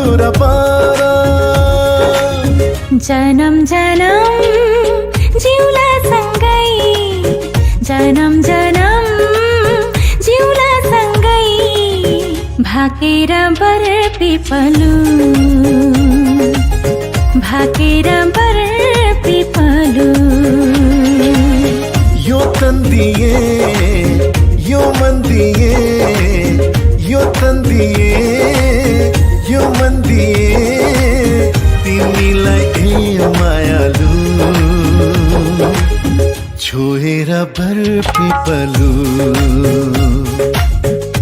आयो र पारा जन्म जन्म जिउला सँगै जन्म जन्म जिउला सँगै भाकेर बर पिपलु भाकेर बर पिपलु यो तन दिए यो मन दिए यो तन दिए यो मन दिए तिमीलाई ए मायालु छोएर बर पिपलु